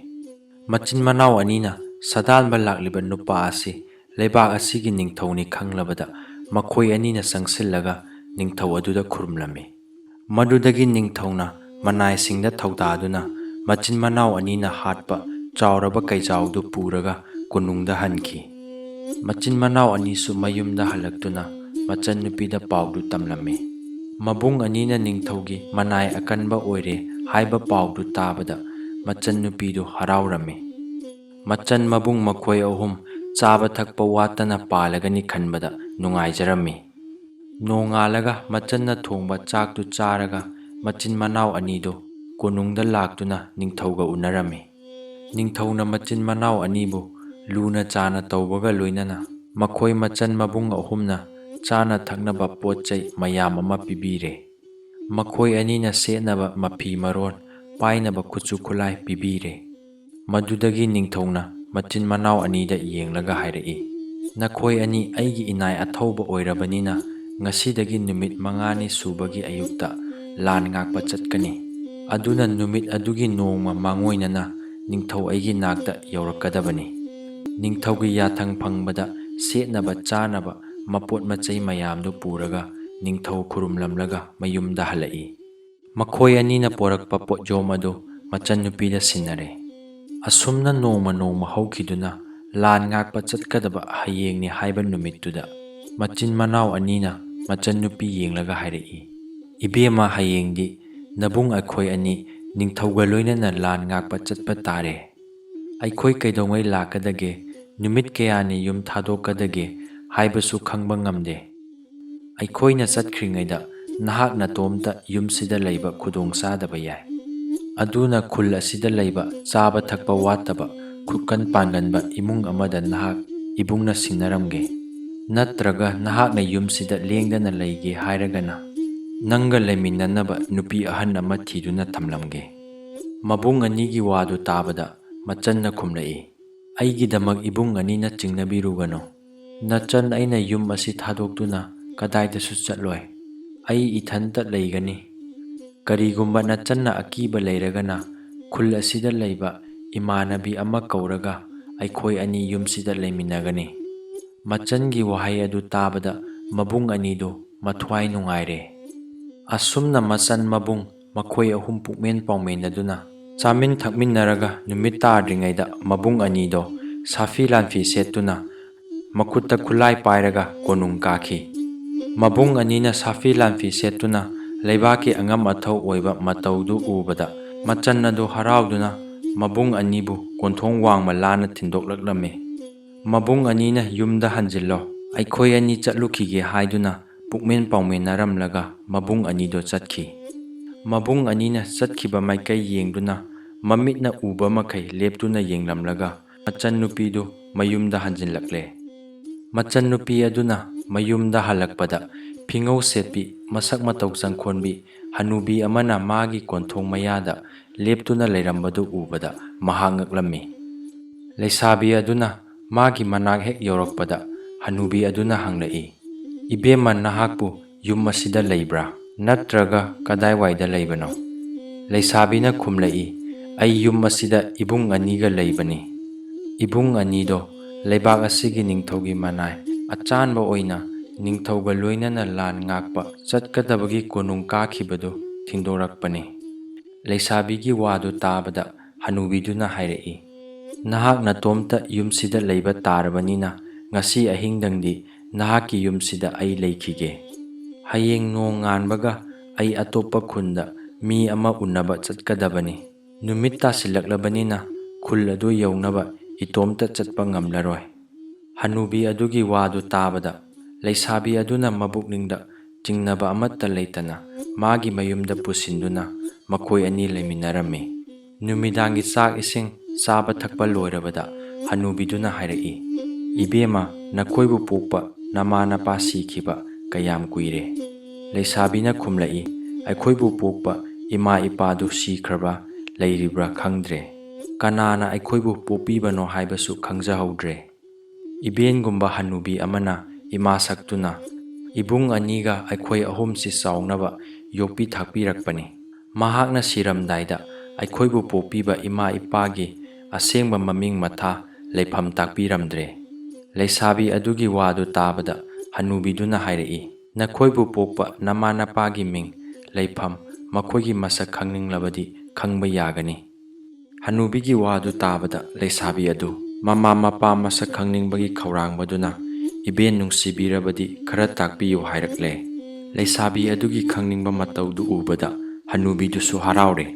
ꯃꯆꯤꯟ ꯃꯅꯥꯎ ꯑꯅꯤꯅ ꯁꯥꯗꯥꯟꯕ ꯂꯥꯛꯂꯤꯕ ꯅꯨꯄꯥ ꯑꯁꯤ ꯂꯩꯕꯥꯛ ꯑꯁꯤꯒꯤ ꯅꯤꯡꯊꯧꯅꯤ ꯈꯪꯂꯕꯗ, ꯃꯈꯣꯏ ꯑꯅꯤꯅ ꯆꯪꯁꯤꯜꯂꯒ ꯅꯤꯡꯊꯧ ꯑꯗꯨꯗ ꯈꯨꯔꯨꯝꯂꯝꯃꯤ꯫ ꯃꯗꯨꯗꯒꯤ ꯅꯤꯡꯊꯧꯅ ꯃꯅꯥꯏꯁꯤꯡꯗ ꯊꯧꯗꯥꯗꯨꯅ ꯃꯆꯤꯟ ꯃꯅꯥꯎ ꯑꯅꯤꯅ ꯍꯥꯠꯄ ꯆꯥꯎꯔꯕ ꯀꯩꯖꯥꯎꯗꯨ ꯄꯨꯔꯒ ꯀꯣꯅꯨꯡꯗ ꯍꯟꯈꯤ꯫ ꯃꯆꯤꯟ ꯃꯅꯥꯎ ꯑꯅꯤꯁꯨ ꯃꯌꯨꯝꯗ ꯍꯜꯂꯛꯇꯨꯅ ꯃꯆꯟꯅꯨꯄꯤꯗ ꯄꯥꯎꯗꯨ ꯇꯝꯂꯝꯃꯤ꯫ ꯃꯕꯨꯡ ꯑꯅꯤꯅ ꯅꯤꯡꯊꯧꯒꯤ ꯃꯅꯥꯏ ꯑꯀꯟꯕ ꯑꯣꯏꯔꯦ ꯍꯥꯏꯕ ꯄꯥꯎꯗꯨ ꯇꯥꯕꯗ ꯃꯆꯟꯅꯨꯄꯤꯗꯨ ꯍꯔꯥꯎꯔꯝꯃꯤ꯫ ꯃꯆꯟ ꯃꯕꯨꯡ ꯃꯈꯣꯏ ꯑꯍꯨꯝ ꯆꯥꯕ ꯊꯛꯄ ꯋꯥꯠꯇꯅ ꯄꯥꯜꯂꯒꯅꯤ ꯈꯟꯕꯗ ꯅꯨꯡꯉꯥꯏꯖꯔꯝꯃꯤ꯫ ꯅꯣꯡꯉꯥꯜꯂꯒ ꯃꯆꯟꯅ ꯊꯣꯡꯕ ꯆꯥꯛꯇꯨ ꯆꯥꯔꯒ ꯃꯆꯤꯟ ꯃꯅꯥꯎ ꯑꯅꯤꯗꯨ ꯀꯣꯅꯨꯡꯗ ꯂꯥꯛꯇꯨꯅ ꯅꯤꯡꯊꯧꯒ ꯎꯅꯔꯝꯃꯤ꯫ ꯅꯤꯡꯊꯧꯅ ꯃꯆꯤꯟ ꯃꯅꯥꯎ ꯑꯅꯤꯕꯨ ꯂꯨꯅ ꯆꯥꯅ ꯇꯧꯕꯒ ꯂꯣꯏꯅꯅ ꯃꯈꯣꯏ ꯃꯆꯟ ꯃꯕꯨꯡ ꯑꯍꯨꯝꯅ ꯆꯥꯅ ꯊꯛꯅꯕ ꯄꯣꯠ ꯆꯩ ꯃꯌꯥꯝ ꯑꯃ ꯄꯤꯕꯤꯔꯦ꯫ ꯃꯈꯣꯏ ꯑꯅꯤꯅ ꯁꯦꯠꯅꯕ ꯃꯐꯤ ꯃꯔꯣꯟ, ꯄꯥꯏꯅꯕ ꯈꯨꯠꯁꯨ ꯈꯨꯠꯂꯥꯏ ꯄꯤꯕꯤꯔꯦ꯫ ꯃꯗꯨꯗꯒꯤ ꯅꯤꯡꯊꯧꯅ ꯃꯆꯤꯟ ꯃꯅꯥꯎ ꯑꯅꯤꯗ ꯌꯦꯡꯂꯒ ꯍꯥꯏꯔꯛꯏ, "ꯅꯈꯣꯏ ꯑꯅꯤ ꯑꯩꯒꯤ ꯏꯅꯥꯏ ꯑꯊꯧꯕ ꯑꯣꯏꯔꯕꯅꯤꯅ ꯉꯁꯤꯗꯒꯤ ꯅꯨꯃꯤꯠ ꯃꯉꯥꯅꯤ ꯁꯨꯕꯒꯤ ꯑꯌꯨꯛꯇ ꯂꯥꯟ ꯉꯥꯛꯄ ꯆꯠꯀꯅꯤ꯫ ꯑꯗꯨꯅ ꯅꯨꯃꯤꯠ ꯑꯗꯨꯒꯤ ꯅꯣꯡꯃ ꯃꯥꯡꯑꯣꯏꯅꯅ ꯅꯤꯡꯊꯧ ꯑꯩꯒꯤ ꯅꯥꯛꯇ ꯌꯧꯔꯛꯀꯗꯕꯅꯤ꯫ ꯅꯤꯡꯊꯧꯒꯤ ꯌꯥꯊꯪ ꯐꯪꯕꯗ ꯁꯦꯠꯅꯕ ꯆꯥꯅꯕ ꯃꯄꯣꯠ ꯃꯆꯩ ꯃꯌꯥꯝꯗꯨ ꯄꯨꯔꯒ ꯅꯤꯡꯊꯧ ꯈꯨꯔꯨꯝꯂꯝꯂꯒ ꯃꯌꯨꯝꯗ ꯍꯜꯂꯛꯏ꯫ ꯃꯈꯣꯏ ꯑꯅꯤꯅ ꯄꯣꯔꯛꯄ ꯄꯣꯠꯌꯣꯝ ꯑꯗꯨ ꯃꯆꯟꯅꯨꯄꯤꯗ ꯁꯤꯟꯅꯔꯦ꯫ ꯑꯁꯨꯝꯅ ꯅꯣꯡꯃ ꯅꯣꯡꯃ ꯍꯧꯈꯤꯗꯨꯅ ꯂꯥꯟ ꯉꯥꯛꯄ ꯆꯠꯀꯗꯕ ꯍꯌꯦꯡꯅꯤ ꯍꯥꯏꯕ ꯅꯨꯃꯤꯠꯇꯨꯗ ꯃꯆꯤꯟ ꯃꯅꯥꯎ ꯑꯅꯤꯅ ꯃꯆꯟꯅꯨꯄꯤ ꯌꯦꯡꯂꯒ ꯍꯥꯏꯔꯛꯏ, "ꯏꯕꯦꯝꯃ, ꯍꯌꯦꯡꯗꯤ ꯅꯕꯨꯡ ꯑꯩꯈꯣꯏ ꯑꯅꯤ ꯅꯤꯡꯊꯧꯒ ꯂꯣꯏꯅꯅ ꯂꯥꯟ ꯉꯥꯛꯄ ꯆꯠꯄ ꯇꯥꯔꯦ꯫ ꯑꯩꯈꯣꯏ ꯀꯩꯗꯧꯉꯩ ꯂꯥꯛꯀꯗꯒꯦ, ꯅꯨꯃꯤꯠ ꯀꯌꯥꯅꯤ ꯌꯨꯝ ꯊꯥꯗꯣꯛꯀꯗꯒꯦ ꯍꯥꯏꯕꯁꯨ ꯈꯪꯕ ꯉꯝꯗꯦ꯫ ꯑꯩꯈꯣꯏꯅ ꯆꯠꯈ꯭ꯔꯤꯉꯩꯗ ꯅꯍꯥꯛ ꯅꯇꯣꯝꯇ ꯌꯨꯝꯁꯤꯗ ꯂꯩꯕ ꯈꯨꯗꯣꯡ ꯆꯥꯗꯕ ꯌꯥꯏ꯫ ꯑꯗꯨꯅ ꯈꯨꯜ ꯑꯁꯤꯗ ꯂꯩꯕ ꯆꯥꯕ ꯊꯛꯄ ꯋꯥꯠꯇꯕ, ꯈꯨꯀꯟ ꯄꯥꯡꯒꯟꯕ ꯏꯃꯨꯡ ꯑꯃꯗ ꯅꯍꯥꯛ ꯏꯕꯨꯡꯅ ꯁꯤꯟꯅꯔꯝꯒꯦ꯫ ꯅꯠꯇ꯭ꯔꯒ ꯅꯍꯥꯛꯅ ꯌꯨꯝꯁꯤꯗ ꯂꯦꯡꯗꯅ ꯂꯩꯒꯦ ꯍꯥꯏꯔꯒꯅ ꯅꯪꯒ ꯂꯩꯃꯤꯟꯅꯅꯕ ꯅꯨꯄꯤ ꯑꯍꯟ ꯑꯃ ꯊꯤꯗꯨꯅ ꯊꯝꯂꯝꯒꯦ꯫" ꯃꯕꯨꯡ ꯑꯅꯤꯒꯤ ꯋꯥꯗꯨ ꯇꯥꯕꯗ ꯃꯆꯟꯅ ꯈꯨꯝꯂꯛꯏ, "ꯑꯩꯒꯤꯗꯃꯛ ꯏꯕꯨꯡ ꯑꯅꯤꯅ ꯆꯤꯡꯅꯕꯤꯔꯨꯒꯅꯨ꯫ ꯅꯆꯟ ꯑꯩꯅ ꯌꯨꯝ ꯑꯁꯤ ꯊꯥꯗꯣꯛꯇꯨꯅ ꯀꯗꯥꯏꯗꯁꯨ ꯆꯠꯂꯣꯏ꯫ ꯑꯩ ꯏꯊꯟꯇ ꯂꯩꯒꯅꯤ꯫ ꯀꯔꯤꯒꯨꯝꯕ ꯅꯆꯟꯅ ꯑꯀꯤꯕ ꯂꯩꯔꯒꯅ ꯈꯨꯜ ꯑꯁꯤꯗ ꯂꯩꯕ ꯏꯃꯥꯟꯅꯕꯤ ꯑꯃ ꯀꯧꯔꯒ ꯑꯩꯈꯣꯏ ꯑꯅꯤ ꯌꯨꯝꯁꯤꯗ ꯂꯩꯃꯤꯟꯅꯒꯅꯤ꯫ ꯃꯆꯟꯒꯤ ꯋꯥꯍꯩ ꯑꯗꯨ ꯇꯥꯕꯗ ꯃꯕꯨꯡ ꯑꯅꯤꯗꯨ ꯃꯊ꯭ꯋꯥꯏ ꯅꯨꯡꯉꯥꯏꯔꯦ꯫ ꯑꯁꯨꯝꯅ ꯃꯆꯟ ꯃꯕꯨꯡ ꯃꯈꯣꯏ ꯑꯍꯨꯝ ꯄꯨꯛꯃꯦꯟ ꯄꯥꯎꯃꯦꯟꯅꯗꯨꯅ ꯆꯥꯃꯤꯟ ꯊꯛꯃꯤꯟꯅꯔꯒ ꯅꯨꯃꯤꯠ ꯇꯥꯗ꯭ꯔꯤꯉꯩꯗ ꯃꯕꯨꯡ ꯑꯅꯤꯗꯣ ꯁꯥꯐꯤ ꯂꯥꯟꯐꯤ ꯁꯦꯠꯇꯨꯅ ꯃꯈꯨꯠꯇ ꯈꯨꯠꯂꯥꯏ ꯄꯥꯏꯔꯒ ꯀꯣꯅꯨꯡ ꯀꯥꯈꯤ꯫ ꯃꯕꯨꯡ ꯑꯅꯤꯅ ꯁꯥꯐꯤ ꯂꯥꯟꯐꯤ ꯁꯦꯠꯇꯨꯅ ꯂꯩꯕꯥꯛꯀꯤ ꯑꯉꯝ ꯑꯊꯧ ꯑꯣꯏꯕ ꯃꯇꯧꯗꯨ ꯎꯕꯗ ꯃꯆꯟ ꯑꯗꯨ ꯍꯔꯥꯎꯗꯨꯅ ꯃꯕꯨꯡ ꯑꯅꯤꯕꯨ ꯀꯣꯟꯊꯣꯡ ꯋꯥꯡꯃ ꯂꯥꯟꯅ ꯊꯤꯟꯗꯣꯛꯂꯛꯂꯝꯃꯤ꯫ ꯃꯕꯨꯡ ꯑꯅꯤꯅ "ꯌꯨꯝꯗ ꯍꯟꯖꯤꯜꯂꯣ, ꯑꯩꯈꯣꯏ ꯑꯅꯤ ꯆꯠꯂꯨꯈꯤꯒꯦ" ꯍꯥꯏꯗꯨꯅ ꯄꯨꯛꯃꯦꯟ ꯄꯥꯎꯃꯦꯟꯅꯔꯝꯂꯒ ꯃꯕꯨꯡ ꯑꯅꯤꯗꯣ ꯆꯠꯈꯤ꯫ ꯃꯕꯨꯡ ꯑꯅꯤꯅ ꯆꯠꯈꯤꯕ ꯃꯥꯏꯀꯩ ꯌꯦꯡꯗꯨꯅ ꯃꯃꯤꯠꯅ ꯎꯕ ꯃꯈꯩ ꯂꯦꯞꯇꯨꯅ ꯌꯦꯡꯂꯝꯂꯒ ꯃꯆꯟꯅꯨꯄꯤꯗꯨ ꯃꯌꯨꯝꯗ ꯍꯟꯖꯤꯜꯂꯛꯂꯦ꯫ ꯃꯆꯟꯅꯨꯄꯤ ꯑꯗꯨꯅ ꯃꯌꯨꯝꯗ ꯍꯜꯂꯛꯄꯗ ꯐꯤꯉꯧ ꯁꯦꯠꯄꯤ, ꯃꯁꯛ ꯃꯇꯧ ꯆꯪꯈꯣꯟꯕꯤ ꯍꯅꯨꯕꯤ ꯑꯃꯅ ꯃꯥꯒꯤ ꯀꯣꯟꯊꯣꯡ ꯃꯌꯥꯗ ꯂꯦꯞꯇꯨꯅ ꯂꯩꯔꯝꯕꯗꯨ ꯎꯕꯗ ꯃꯍꯥꯛ ꯉꯛꯂꯝꯃꯤ꯫ ꯂꯩꯁꯥꯕꯤ ꯑꯗꯨꯅ ꯃꯥꯒꯤ ꯃꯅꯥꯛ ꯍꯦꯛ ꯌꯧꯔꯛꯄꯗ ꯍꯅꯨꯕꯤ ꯑꯗꯨꯅ ꯍꯪꯂꯛꯏ, "ꯏꯕꯦꯝꯃ, ꯅꯍꯥꯛꯄꯨ ꯌꯨꯝ ꯑꯁꯤꯗ ꯂꯩꯕ꯭ꯔꯥ? ꯅꯠꯇ꯭ꯔꯒ ꯀꯗꯥꯏꯋꯥꯏꯗ ꯂꯩꯕꯅꯣ?" ꯂꯩꯁꯥꯕꯤꯅ ꯈꯨꯝꯂꯛꯏ, "ꯑꯩ ꯌꯨꯝ ꯑꯁꯤꯗ ꯏꯕꯨꯡ ꯑꯅꯤꯒ ꯂꯩꯕꯅꯤ꯫ ꯏꯕꯨꯡ ꯑꯅꯤꯗꯣ ꯂꯩꯕꯥꯛ ꯑꯁꯤꯒꯤ ꯅꯤꯡꯊꯧꯒꯤ ꯃꯅꯥꯏ ꯑꯆꯥꯟꯕ ꯑꯣꯏꯅ ꯅꯤꯡꯊꯧꯒ ꯂꯣꯏꯅꯅ ꯂꯥꯟ ꯉꯥꯛꯄ ꯆꯠꯀꯗꯕꯒꯤ ꯀꯣꯅꯨꯡ ꯀꯥꯈꯤꯕꯗꯨ ꯊꯤꯟꯗꯣꯔꯛꯄꯅꯤ꯫" ꯂꯩꯁꯥꯕꯤꯒꯤ ꯋꯥꯗꯨ ꯇꯥꯕꯗ ꯍꯅꯨꯕꯤꯗꯨꯅ ꯍꯥꯏꯔꯛꯏ, "ꯅꯍꯥꯛ ꯅꯇꯣꯝꯇ ꯌꯨꯝꯁꯤꯗ ꯂꯩꯕ ꯇꯥꯔꯕꯅꯤꯅ ꯉꯁꯤ ꯑꯍꯤꯡꯗꯪꯗꯤ ꯅꯍꯥꯛꯀꯤ ꯌꯨꯝꯁꯤꯗ ꯑꯩ ꯂꯩꯈꯤꯒꯦ꯫ ꯍꯌꯦꯡ ꯅꯣꯡ ꯉꯥꯟꯕꯒ ꯑꯩ ꯑꯇꯣꯞꯄ ꯈꯨꯟꯗ ꯃꯤ ꯑꯃ ꯎꯅꯕ ꯆꯠꯀꯗꯕꯅꯤ꯫ ꯅꯨꯃꯤꯠ ꯇꯥꯁꯤꯜꯂꯛꯂꯕꯅꯤꯅ ꯈꯨꯜ ꯑꯗꯨ ꯌꯧꯅꯕ ꯏꯇꯣꯝꯇ ꯆꯠꯄ ꯉꯝꯂꯔꯣꯏ꯫" ꯍꯅꯨꯕꯤ ꯑꯗꯨꯒꯤ ꯋꯥꯗꯨ ꯇꯥꯕꯗ ꯂꯩꯁꯥꯕꯤ ꯑꯗꯨꯅ ꯃꯕꯨꯛꯅꯤꯡꯗ ꯆꯤꯡꯅꯕ ꯑꯃꯠꯇ ꯂꯩꯇꯅ ꯃꯥꯒꯤ ꯃꯌꯨꯝꯗ ꯄꯨꯁꯤꯟꯗꯨꯅ ꯃꯈꯣꯏ ꯑꯅꯤ ꯂꯩꯃꯤꯟꯅꯔꯝꯃꯤ꯫ ꯅꯨꯃꯤꯗꯥꯡꯒꯤ ꯆꯥꯛ ꯏꯁꯤꯡ ꯆꯥꯕ ꯊꯛꯄ ꯂꯣꯏꯔꯕꯗ ꯍꯅꯨꯕꯤꯗꯨꯅ ꯍꯥꯏꯔꯛꯏ, "ꯏꯕꯦꯝꯃ, ꯅꯈꯣꯏꯕꯨ ꯄꯣꯛꯄ ꯅꯃꯥ ꯅꯄꯥ ꯁꯤꯈꯤꯕ ꯀꯌꯥꯝ ꯀꯨꯏꯔꯦ?" ꯂꯩꯁꯥꯕꯤꯅ ꯈꯨꯝꯂꯛꯏ, "ꯑꯩꯈꯣꯏꯕꯨ ꯄꯣꯛꯄ ꯏꯃꯥ ꯏꯄꯥꯗꯨ ꯁꯤꯈ꯭ꯔꯕ ꯂꯩꯔꯤꯕ꯭ꯔꯥ ꯈꯪꯗ꯭ꯔꯦ꯫ ꯀꯅꯥꯅ ꯑꯩꯈꯣꯏꯕꯨ ꯄꯣꯛꯄꯤꯕꯅꯣ ꯍꯥꯏꯕꯁꯨ ꯈꯪꯖꯍꯧꯗ꯭ꯔꯦ꯫" ꯏꯕꯦꯟꯒꯨꯝꯕ ꯍꯅꯨꯕꯤ ꯑꯃꯅ ꯏꯃꯥ ꯁꯛꯇꯨꯅ ꯏꯕꯨꯡ ꯑꯅꯤꯒ ꯑꯩꯈꯣꯏ ꯑꯍꯨꯝꯁꯤ ꯆꯥꯎꯅꯕ ꯌꯣꯛꯄꯤ ꯊꯥꯛꯄꯤꯔꯛꯄꯅꯤ꯫ ꯃꯍꯥꯛꯅ ꯁꯤꯔꯝꯗꯥꯏꯗ ꯑꯩꯈꯣꯏꯕꯨ ꯄꯣꯛꯄꯤꯕ ꯏꯃꯥ ꯏꯄꯥꯒꯤ ꯑꯁꯦꯡꯕ ꯃꯃꯤꯡ ꯃꯊꯥ ꯂꯩꯐꯝ ꯇꯥꯛꯄꯤꯔꯝꯗ꯭ꯔꯦ꯫ ꯂꯩꯁꯥꯕꯤ ꯑꯗꯨꯒꯤ ꯋꯥꯗꯨ ꯇꯥꯕꯗ ꯍꯅꯨꯕꯤꯗꯨꯅ ꯍꯥꯏꯔꯛꯏ, "ꯅꯈꯣꯏꯕꯨ ꯄꯣꯛꯄ ꯅꯃꯥ ꯅꯄꯥꯒꯤ ꯃꯤꯡ, ꯂꯩꯐꯝ, ꯃꯈꯣꯏꯒꯤ ꯃꯁꯛ ꯈꯪꯅꯤꯡꯂꯕꯗꯤ ꯈꯪꯕ ꯌꯥꯒꯅꯤ"꯫ ꯍꯅꯨꯕꯤꯒꯤ ꯋꯥꯗꯨ ꯇꯥꯕꯗ ꯂꯩꯁꯥꯕꯤ ꯑꯗꯨ ꯃꯃꯥ ꯃꯄꯥ ꯃꯁꯛ ꯈꯪꯅꯤꯡꯕꯒꯤ ꯈꯧꯔꯥꯡꯕꯗꯨꯅ, "ꯏꯕꯦꯟ ꯅꯨꯡꯁꯤꯕꯤꯔꯕꯗꯤ ꯈꯔ ꯇꯥꯛꯄꯤꯌꯨ" ꯍꯥꯏꯔꯛꯂꯦ꯫ ꯂꯩꯁꯥꯕꯤ ꯑꯗꯨꯒꯤ ꯈꯪꯅꯤꯡꯕ ꯃꯇꯧꯗꯨ ꯎꯕꯗ ꯍꯅꯨꯕꯤꯗꯨꯁꯨ ꯍꯔꯥꯎꯔꯦ꯫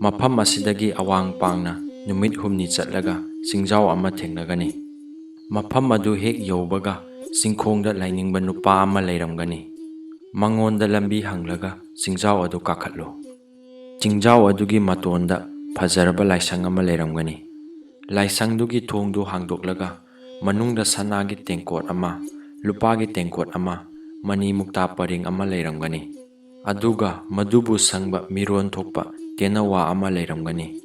ꯃꯐꯝ ꯑꯁꯤꯗꯒꯤ ꯑꯋꯥꯡ ꯄꯥꯡꯅ ꯅꯨꯃꯤꯠ ꯍꯨꯝꯅꯤ ꯆꯠꯂꯒ ꯆꯤꯡꯖꯥꯎ ꯑꯃ ꯊꯦꯡꯅꯒꯅꯤ꯫ ꯃꯐꯝ ꯑꯗꯨ ꯍꯦꯛ ꯌꯧꯕꯒ ꯆꯤꯡꯈꯣꯡꯗ ꯂꯥꯏꯅꯤꯡꯕ ꯅꯨꯄꯥ ꯑꯃ ꯂꯩꯔꯝꯒꯅꯤ꯫ ꯃꯉꯣꯟꯗ ꯂꯝꯕꯤ ꯍꯪꯂꯒ ꯆꯤꯡꯖꯥꯎ ꯑꯗꯨ ꯀꯥꯈꯠꯂꯨ꯫ ꯆꯤꯡꯖꯥꯎ ꯑꯗꯨꯒꯤ ꯃꯇꯣꯟꯗ ꯐꯖꯔꯕ ꯂꯥꯏꯁꯪ ꯑꯃ ꯂꯩꯔꯝꯒꯅꯤ꯫ ꯂꯥꯏꯁꯪꯗꯨꯒꯤ ꯊꯣꯡꯗꯨ ꯍꯥꯡꯗꯣꯛꯂꯒ ꯃꯅꯨꯡꯗ ꯁꯅꯥꯒꯤ ꯇꯦꯡꯀꯣꯠ ꯑꯃ, ꯂꯨꯄꯥꯒꯤ ꯇꯦꯡꯀꯣꯠ ꯑꯃ, ꯃꯅꯤ ꯃꯨꯛꯇꯥ ꯄꯔꯦꯡ ꯑꯃ ꯂꯩꯔꯝꯒꯅꯤ꯫ ꯑꯗꯨꯒ ꯃꯗꯨꯕꯨ ꯁꯪꯕ ꯃꯤꯔꯣꯟ ꯊꯣꯛꯄ ꯇꯦꯅꯋꯥ ꯑꯃ ꯂꯩꯔꯝꯒꯅꯤ꯫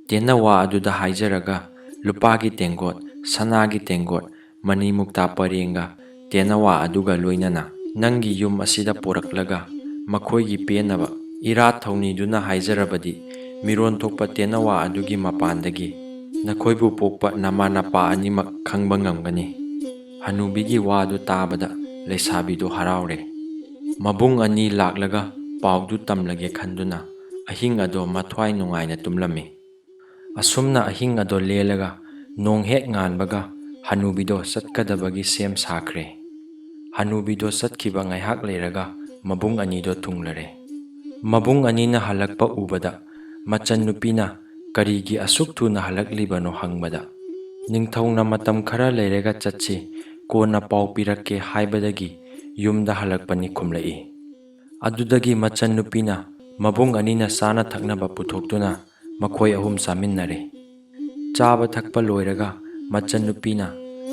ꯇꯦꯅꯋꯥ ꯑꯗꯨꯗ ꯍꯥꯏꯖꯔꯒ ꯂꯨꯄꯥꯒꯤ ꯇꯦꯡꯀꯣꯠ, ꯁꯅꯥꯒꯤ ꯇꯦꯡꯀꯣꯠ, ꯃꯅꯤ ꯃꯨꯛꯇꯥ ꯄꯔꯦꯡꯒ ꯇꯦꯅꯋꯥ ꯑꯗꯨꯒ ꯂꯣꯏꯅꯅ ꯅꯪꯒꯤ ꯌꯨꯝ ꯑꯁꯤꯗ ꯄꯨꯔꯛꯂꯒ ꯃꯈꯣꯏꯒꯤ ꯄꯦꯟꯅꯕ ꯏꯔꯥꯠ ꯊꯧꯅꯤꯗꯨꯅ ꯍꯥꯏꯖꯔꯕꯗꯤ ꯃꯤꯔꯣꯟ ꯊꯣꯛꯄ ꯇꯦꯅꯋꯥ ꯑꯗꯨꯒꯤ ꯃꯄꯥꯟꯗꯒꯤ ꯅꯈꯣꯏꯕꯨ ꯄꯣꯛꯄ ꯅꯃꯥ ꯅꯄꯥ ꯑꯅꯤꯃꯛ ꯈꯪꯕ ꯉꯝꯒꯅꯤ꯫ ꯍꯅꯨꯕꯤꯒꯤ ꯋꯥꯗꯨ ꯇꯥꯕꯗ ꯂꯩꯁꯥꯕꯤꯗꯨ ꯍꯔꯥꯎꯔꯦ꯫ ꯃꯕꯨꯡ ꯑꯅꯤ ꯂꯥꯛꯂꯒ ꯄꯥꯎꯗꯨ ꯇꯝꯂꯒꯦ ꯈꯟꯗꯨꯅ ꯑꯍꯤꯡ ꯑꯗꯣ ꯃꯊ꯭ꯋꯥꯏ ꯅꯨꯡꯉꯥꯏꯅ ꯇꯨꯝꯂꯝꯃꯤ꯫ ꯑꯁꯨꯝꯅ ꯑꯍꯤꯡ ꯑꯗꯣ ꯂꯦꯜꯂꯒ ꯅꯣꯡ ꯍꯦꯛ ꯉꯥꯟꯕꯒ ꯍꯅꯨꯕꯤꯗꯣ ꯆꯠꯀꯗꯕꯒꯤ ꯁꯦꯝ ꯁꯥꯈ꯭ꯔꯦ꯫ ꯍꯅꯨꯕꯤꯗꯣ ꯆꯠꯈꯤꯕ ꯉꯥꯏꯍꯥꯛ ꯂꯩꯔꯒ ꯃꯕꯨꯡ ꯑꯅꯤꯗꯣ ꯊꯨꯡꯂꯔꯦ꯫ ꯃꯕꯨꯡ ꯑꯅꯤꯅ ꯍꯜꯂꯛꯄ ꯎꯕꯗ ꯃꯆꯟꯅꯨꯄꯤꯅ ꯀꯔꯤꯒꯤ ꯑꯁꯨꯛ ꯊꯨꯅ ꯍꯜꯂꯛꯂꯤꯕꯅꯣ ꯍꯪꯕꯗ, "ꯅꯤꯡꯊꯧꯅ ꯃꯇꯝ ꯈꯔ ꯂꯩꯔꯒ ꯆꯠꯁꯤ, ꯀꯣꯟꯅ ꯄꯥꯎ ꯄꯤꯔꯛꯀꯦ" ꯍꯥꯏꯕꯗꯒꯤ ꯌꯨꯝꯗ ꯍꯜꯂꯛꯄꯅꯤ ꯈꯨꯝꯂꯛꯏ꯫ ꯑꯗꯨꯗꯒꯤ ꯃꯆꯟꯅꯨꯄꯤꯅ ꯃꯕꯨꯡ ꯑꯅꯤꯅ ꯆꯥꯅ ꯊꯛꯅꯕ ꯄꯨꯊꯣꯛꯇꯨꯅ ꯃꯈꯣꯏ ꯑꯍꯨꯝ ꯆꯥꯃꯤꯟꯅꯔꯦ꯫ ꯆꯥꯕ ꯊꯛꯄ ꯂꯣꯏꯔꯒ ꯃꯆꯟꯅꯨꯄꯤꯅ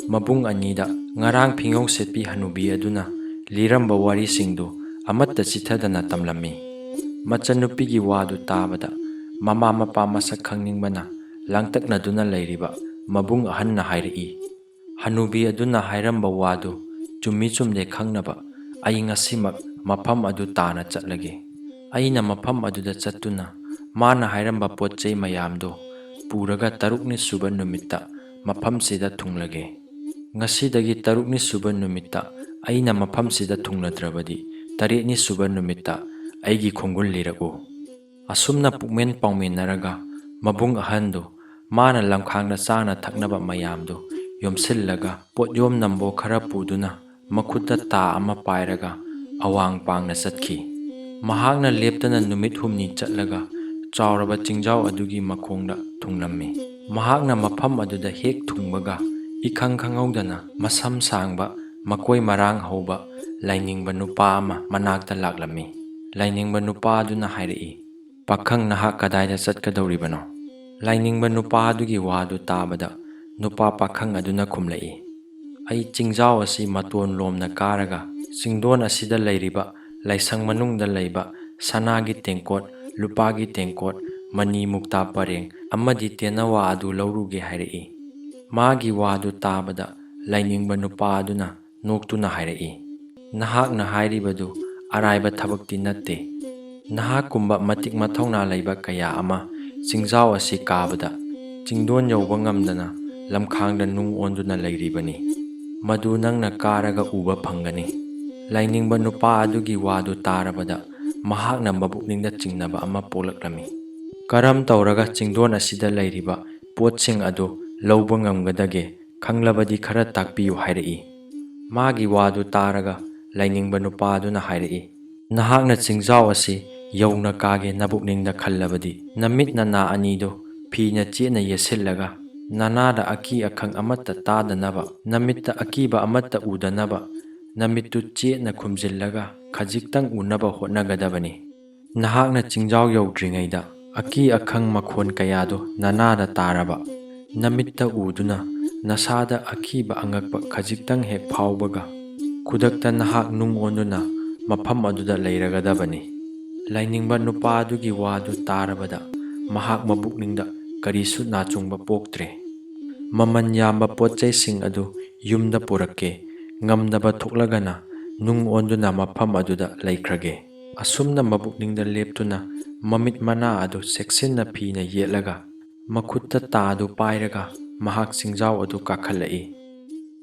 ꯃꯕꯨꯡ ꯑꯅꯤꯗ ꯉꯔꯥꯡ ꯐꯤꯉꯧ ꯁꯦꯠꯄꯤ ꯍꯅꯨꯕꯤ ꯑꯗꯨꯅ ꯂꯤꯔꯝꯕ ꯋꯥꯔꯤꯁꯤꯡꯗꯨ ꯑꯃꯠꯇ ꯆꯤꯊꯗꯅ ꯇꯝꯂꯝꯃꯤ꯫ ꯃꯆꯟꯅꯨꯄꯤꯒꯤ ꯋꯥꯗꯨ ꯇꯥꯕꯗ ꯃꯃꯥ ꯃꯄꯥ ꯃꯁꯛ ꯈꯪꯅꯤꯡꯕꯅ ꯂꯥꯡꯇꯛꯅꯗꯨꯅ ꯂꯩꯔꯤꯕ ꯃꯕꯨꯡ ꯑꯍꯟꯅ ꯍꯥꯏꯔꯛꯏ, "ꯍꯅꯨꯕꯤ ꯑꯗꯨꯅ ꯍꯥꯏꯔꯝꯕ ꯋꯥꯗꯨ ꯆꯨꯝꯃꯤ ꯆꯨꯝꯗꯦ ꯈꯪꯅꯕ ꯑꯩ ꯉꯁꯤꯃꯛ ꯃꯐꯝ ꯑꯗꯨ ꯇꯥꯅ ꯆꯠꯂꯒꯦ꯫ ꯑꯩꯅ ꯃꯐꯝ ꯑꯗꯨꯗ ꯆꯠꯇꯨꯅ ꯃꯥꯅ ꯍꯥꯏꯔꯝꯕ ꯄꯣꯠ ꯆꯩ ꯃꯌꯥꯝꯗꯨ ꯄꯨꯔꯒ ꯇꯔꯨꯛꯅꯤ ꯁꯨꯕ ꯅꯨꯃꯤꯠꯇ ꯃꯐꯝꯁꯤꯗ ꯊꯨꯡꯂꯒꯦ꯫ ꯉꯁꯤꯗꯒꯤ ꯇꯔꯨꯛꯅꯤ ꯁꯨꯕ ꯅꯨꯃꯤꯠꯇ ꯑꯩꯅ ꯃꯐꯝꯁꯤꯗ ꯊꯨꯡꯂꯗ꯭ꯔꯕꯗꯤ, ꯇꯔꯦꯠꯅꯤ ꯁꯨꯕ ꯅꯨꯃꯤꯠꯇ ꯑꯩꯒꯤ ꯈꯣꯡꯒꯨꯜ ꯂꯤꯔꯛꯎ꯫ ꯑꯁꯨꯝꯅ ꯄꯨꯛꯃꯦꯟ ꯄꯥꯎꯃꯤꯟꯅꯔꯒ ꯃꯕꯨꯡ ꯑꯍꯟꯗꯨ ꯃꯥꯅ ꯂꯝꯈꯥꯡꯗ ꯆꯥꯅ ꯊꯛꯅꯕ ꯃꯌꯥꯝꯗꯨ ꯌꯣꯝꯁꯤꯜꯂꯒ ꯄꯣꯠꯌꯣꯝ ꯅꯝꯕꯣ ꯈꯔ ꯄꯨꯗꯨꯅ ꯃꯈꯨꯠꯇ ꯇꯥ ꯑꯃ ꯄꯥꯏꯔꯒ ꯑꯋꯥꯡ ꯄꯥꯡꯅ ꯆꯠꯈꯤ꯫ ꯃꯍꯥꯛꯅ ꯂꯦꯞꯇꯅ ꯅꯨꯃꯤꯠ ꯍꯨꯝꯅꯤ ꯆꯠꯂꯒ ꯆꯥꯎꯔꯕ ꯆꯤꯡꯖꯥꯎ ꯑꯗꯨꯒꯤ ꯃꯈꯣꯡꯗ ꯊꯨꯡꯂꯝꯃꯤ꯫ ꯃꯍꯥꯛꯅ ꯃꯐꯝ ꯑꯗꯨꯗ ꯍꯦꯛ ꯊꯨꯡꯕꯒ ꯏꯈꯪ ꯈꯪꯍꯧꯗꯅ ꯃꯁꯝ ꯁꯥꯡꯕ, ꯃꯀꯣꯏ ꯃꯔꯥꯡ ꯍꯧꯕ ꯂꯥꯏꯅꯤꯡꯕ ꯅꯨꯄꯥ ꯑꯃ ꯃꯅꯥꯛꯇ ꯂꯥꯛꯂꯝꯃꯤ꯫ ꯂꯥꯏꯅꯤꯡꯕ ꯅꯨꯄꯥ ꯑꯗꯨꯅ ꯍꯥꯏꯔꯛꯏ, "ꯄꯥꯈꯪ, ꯅꯍꯥꯛ ꯀꯗꯥꯏꯗ ꯆꯠꯀꯗꯧꯔꯤꯕꯅꯣ?" ꯂꯥꯏꯅꯤꯡꯕ ꯅꯨꯄꯥ ꯑꯗꯨꯒꯤ ꯋꯥꯗꯨ ꯇꯥꯕꯗ ꯅꯨꯄꯥ ꯄꯥꯈꯪ ꯑꯗꯨꯅ ꯈꯨꯝꯂꯛꯏ, "ꯑꯩ ꯆꯤꯡꯖꯥꯎ ꯑꯁꯤ ꯃꯇꯣꯟ ꯂꯣꯝꯅ ꯀꯥꯔꯒ ꯆꯤꯡꯗꯣꯟ ꯑꯁꯤꯗ ꯂꯩꯔꯤꯕ ꯂꯥꯏꯁꯪ ꯃꯅꯨꯡꯗ ꯂꯩꯕ ꯁꯅꯥꯒꯤ ꯇꯦꯡꯀꯣꯠ, ꯂꯨꯄꯥꯒꯤ ꯇꯦꯡꯀꯣꯠ, ꯃꯅꯤ ꯃꯨꯛꯇꯥ ꯄꯔꯦꯡ ꯑꯃꯗꯤ ꯇꯦꯅꯋꯥ ꯑꯗꯨ ꯂꯧꯔꯨꯒꯦ" ꯍꯥꯏꯔꯛꯏ꯫ ꯃꯥꯒꯤ ꯋꯥꯗꯨ ꯇꯥꯕꯗ ꯂꯥꯏꯅꯤꯡꯕ ꯅꯨꯄꯥ ꯑꯗꯨꯅ ꯅꯣꯛꯇꯨꯅ ꯍꯥꯏꯔꯛꯏ, "ꯅꯍꯥꯛꯅ ꯍꯥꯏꯔꯤꯕꯗꯨ ꯑꯔꯥꯏꯕ ꯊꯕꯛꯇꯤ ꯅꯠꯇꯦ꯫ ꯅꯍꯥꯛꯀꯨꯝꯕ ꯃꯇꯤꯛ ꯃꯊꯧꯅꯥ ꯂꯩꯕ ꯀꯌꯥ ꯑꯃ ꯆꯤꯡꯖꯥꯎ ꯑꯁꯤ ꯀꯥꯕꯗ ꯆꯤꯡꯗꯣꯟ ꯌꯧꯕ ꯉꯝꯗꯅ ꯂꯝꯈꯥꯡꯗ ꯅꯨꯡ ꯑꯣꯟꯗꯨꯅ ꯂꯩꯔꯤꯕꯅꯤ꯫ ꯃꯗꯨ ꯅꯪꯅ ꯀꯥꯔꯒ ꯎꯕ ꯐꯪꯒꯅꯤ꯫" ꯂꯥꯏꯅꯤꯡꯕ ꯅꯨꯄꯥ ꯑꯗꯨꯒꯤ ꯋꯥꯗꯨ ꯇꯥꯔꯕꯗ ꯃꯍꯥꯛꯅ ꯃꯕꯨꯛꯅꯤꯡꯗ ꯆꯤꯡꯅꯕ ꯑꯃ ꯄꯣꯛꯂꯛꯂꯝꯃꯤ꯫ "ꯀꯔꯝ ꯇꯧꯔꯒ ꯆꯤꯡꯗꯣꯟ ꯑꯁꯤꯗ ꯂꯩꯔꯤꯕ ꯄꯣꯠꯁꯤꯡ ꯑꯗꯨ ꯂꯧꯕ ꯉꯝꯒꯗꯒꯦ? ꯈꯪꯂꯕꯗꯤ ꯈꯔ ꯇꯥꯛꯄꯤꯌꯨ" ꯍꯥꯏꯔꯛꯏ꯫ ꯃꯥꯒꯤ ꯋꯥꯗꯨ ꯇꯥꯔꯒ ꯂꯥꯏꯅꯤꯡꯕ ꯅꯨꯄꯥ ꯑꯗꯨꯅ ꯍꯥꯏꯔꯛꯏ, "ꯅꯍꯥꯛꯅ ꯆꯤꯡꯖꯥꯎ ꯑꯁꯤ ꯌꯧꯅ ꯀꯥꯒꯦ ꯅꯕꯨꯛꯅꯤꯡꯗ ꯈꯜꯂꯕꯗꯤ, ꯅꯃꯤꯠ ꯅꯅꯥ ꯑꯅꯤꯗꯨ ꯐꯤꯅ ꯆꯦꯠꯅ ꯌꯦꯠꯁꯤꯜꯂꯒ, ꯅꯅꯥꯗ ꯑꯀꯤ ꯑꯈꯪ ꯑꯃꯠꯇ ꯇꯥꯗꯅꯕ, ꯅꯃꯤꯠꯇ ꯑꯀꯤꯕ ꯑꯃꯠꯇ ꯎꯗꯅꯕ, ꯅꯃꯤꯠꯇꯨ ꯆꯦꯠꯅ ꯈꯨꯝꯖꯤꯜꯂꯒ ꯈꯖꯤꯛꯇꯪ ꯎꯅꯕ ꯍꯣꯠꯅꯒꯗꯕꯅꯤ꯫ ꯅꯍꯥꯛꯅ ꯆꯤꯡꯖꯥꯎ ꯌꯧꯗ꯭ꯔꯤꯉꯩꯗ ꯑꯀꯤ ꯑꯈꯪ ꯃꯈꯣꯟ ꯀꯌꯥꯗꯨ ꯅꯅꯥꯗ ꯇꯥꯔꯕ, ꯅꯃꯤꯠꯇ ꯎꯗꯨꯅ ꯅꯁꯥꯗ ꯑꯀꯤꯕ ꯑꯉꯛꯄ ꯈꯖꯤꯛꯇꯪ ꯍꯦꯛ ꯐꯥꯎꯕꯒ, ꯈꯨꯗꯛꯇ ꯅꯍꯥꯛ ꯅꯨꯡ ꯑꯣꯟꯗꯨꯅ ꯃꯐꯝ ꯑꯗꯨꯗ ꯂꯩꯔꯒꯗꯕꯅꯤ꯫" ꯂꯥꯏꯅꯤꯡꯕ ꯅꯨꯄꯥ ꯑꯗꯨꯒꯤ ꯋꯥꯗꯨ ꯇꯥꯔꯕꯗ ꯃꯍꯥꯛ ꯃꯕꯨꯛꯅꯤꯡꯗ ꯀꯔꯤꯁꯨ ꯅꯥꯆꯨꯡꯕ ꯄꯣꯛꯇ꯭ꯔꯦ꯫ ꯃꯃꯜ ꯌꯥꯝꯕ ꯄꯣꯠ ꯆꯩꯁꯤꯡ ꯑꯗꯨ ꯌꯨꯝꯗ ꯄꯨꯔꯛꯀꯦ, ꯉꯝꯗꯕ ꯊꯣꯛꯂꯒꯅ ꯅꯨꯡ ꯑꯣꯟꯗꯨꯅ ꯃꯐꯝ ꯑꯗꯨꯗ ꯂꯩꯈ꯭ꯔꯒꯦ꯫ ꯑꯁꯨꯝꯅ ꯃꯕꯨꯛꯅꯤꯡꯗ ꯂꯦꯞꯇꯨꯅ ꯃꯃꯤꯠ ꯃꯅꯥ ꯑꯗꯨ ꯆꯦꯛꯁꯤꯟꯅ ꯐꯤꯅ ꯌꯦꯠꯂꯒ ꯃꯈꯨꯠꯇ ꯇꯥꯗꯨ ꯄꯥꯏꯔꯒ ꯃꯍꯥꯛ ꯆꯤꯡꯖꯥꯎ ꯑꯗꯨ ꯀꯥꯈꯠꯂꯛꯏ꯫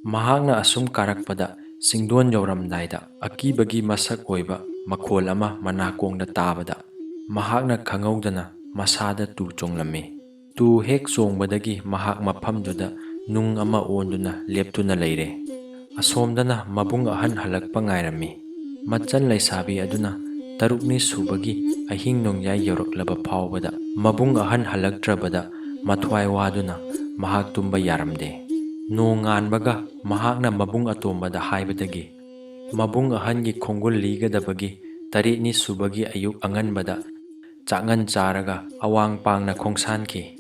ꯃꯍꯥꯛꯅ ꯑꯁꯨꯝ ꯀꯥꯔꯛꯄꯗ, ꯆꯤꯡꯗꯣꯟ ꯌꯧꯔꯝꯗꯥꯏꯗ ꯑꯀꯤꯕꯒꯤ ꯃꯁꯛ ꯑꯣꯏꯕ ꯃꯈꯣꯜ ꯑꯃ ꯃꯅꯥꯀꯣꯡꯗ ꯇꯥꯕꯗ, ꯃꯍꯥꯛꯅ ꯈꯪꯍꯧꯗꯅ ꯃꯁꯥꯗ ꯇꯨ ꯆꯣꯡꯂꯝꯃꯤ꯫ ꯇꯨ ꯍꯦꯛ ꯆꯣꯡꯕꯗꯒꯤ ꯃꯍꯥꯛ ꯃꯐꯝꯗꯨꯗ ꯅꯨꯡ ꯑꯃ ꯑꯣꯟꯗꯨꯅ ꯂꯦꯞꯇꯨꯅ ꯂꯩꯔꯦ꯫ ꯑꯁꯣꯝꯗꯅ ꯃꯕꯨꯡ ꯑꯍꯟ ꯍꯜꯂꯛꯄ ꯉꯥꯏꯔꯝꯃꯤ꯫ ꯃꯆꯟ ꯂꯩꯁꯥꯕꯤ ꯑꯗꯨꯅ ꯇꯔꯨꯛꯅꯤ ꯁꯨꯕꯒꯤ ꯑꯍꯤꯡ ꯅꯣꯡꯌꯥꯏ ꯌꯧꯔꯛꯂꯕ ꯐꯥꯎꯕꯗ ꯃꯕꯨꯡ ꯑꯍꯟ ꯍꯜꯂꯛꯇ꯭ꯔꯕꯗ ꯃꯊ꯭ꯋꯥꯏ ꯋꯥꯗꯨꯅ ꯃꯍꯥꯛ ꯇꯨꯝꯕ ꯌꯥꯔꯝꯗꯦ꯫ ꯅꯣꯡꯉꯥꯟꯕꯒ ꯃꯍꯥꯛꯅ ꯃꯕꯨꯡ ꯑꯇꯣꯝꯕꯗ ꯍꯥꯏꯕꯗꯒꯤ, ꯃꯕꯨꯡ ꯑꯍꯟꯒꯤ ꯈꯣꯡꯒꯨꯜ ꯂꯤꯒꯗꯕꯒꯤ ꯇꯔꯦꯠꯅꯤ ꯁꯨꯕꯒꯤ ꯑꯌꯨꯛ ꯑꯉꯟꯕꯗ ꯆꯥꯛꯉꯟ ꯆꯥꯔꯒ ꯑꯋꯥꯡ ꯄꯥꯡꯅ ꯈꯣꯡꯁꯥꯟꯈꯤ꯫